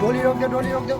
डोली रोक दो, डोली रोक दो।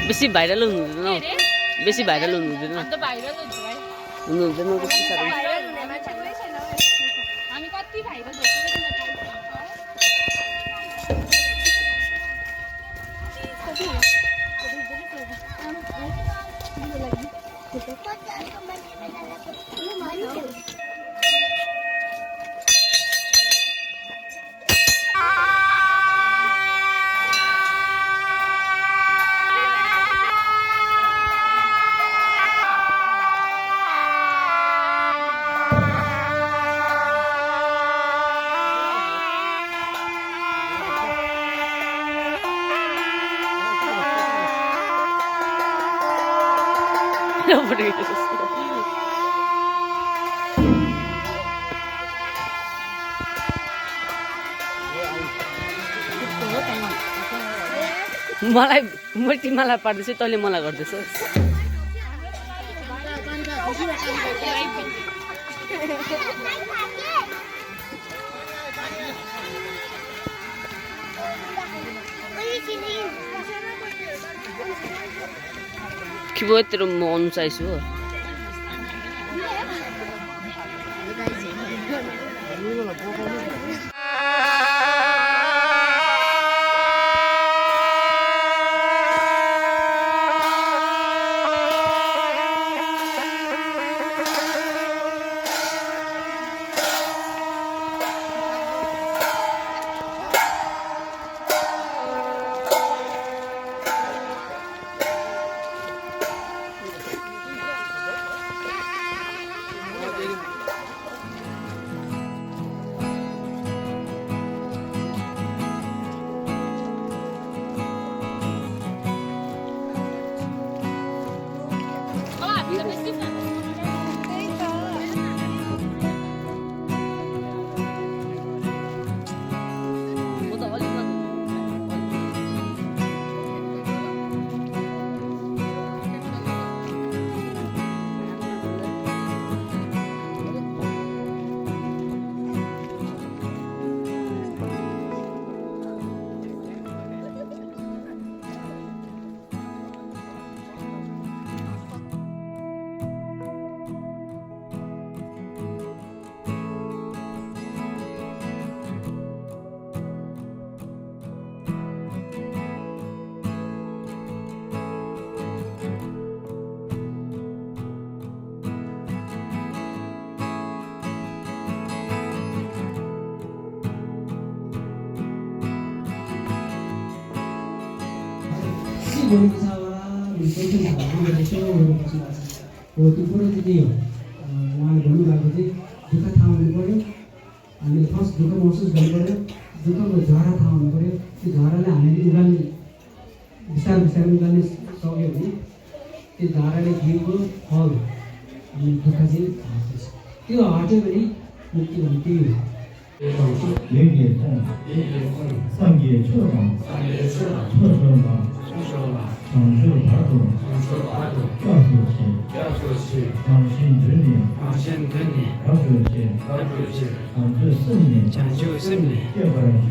बेसी भाइरल हुनु बेसी भाइरल हुनु हुँदैन अन्त भाइरल हुन्छ भाइ हुनु हुँदैन कस्तो साह्रो भाइरल हुने मान्छे कोही छैन हामी कति भाइरल मलाई म तिमीलाई पार्दैछु तैँले मलाई गर्दैछौ के भयो तेरो म अनुसाइछु हो त्यो कुरो चाहिँ त्यही हो उहाँले भन्नुभएको चाहिँ दुःख थाहा हुनु पऱ्यो हामीले फर्स्ट दुःख महसुस गर्नु पऱ्यो दुःखको झरा थाहा हुनु पऱ्यो त्यो झरालाई हामीले उगाल्ने बिस्तारै बिस्तारै उगाल्ने सक्यो भने त्यो झराले दिएको फल हामीले दुःख चाहिँ हट्छ त्यो हट्यो भने मुक्ति भन्ने त्यही हो 灵也正，善也彻嘛，彻彻嘛，长寿法度，教授其，常心真理，教授其，长治圣命，结果其。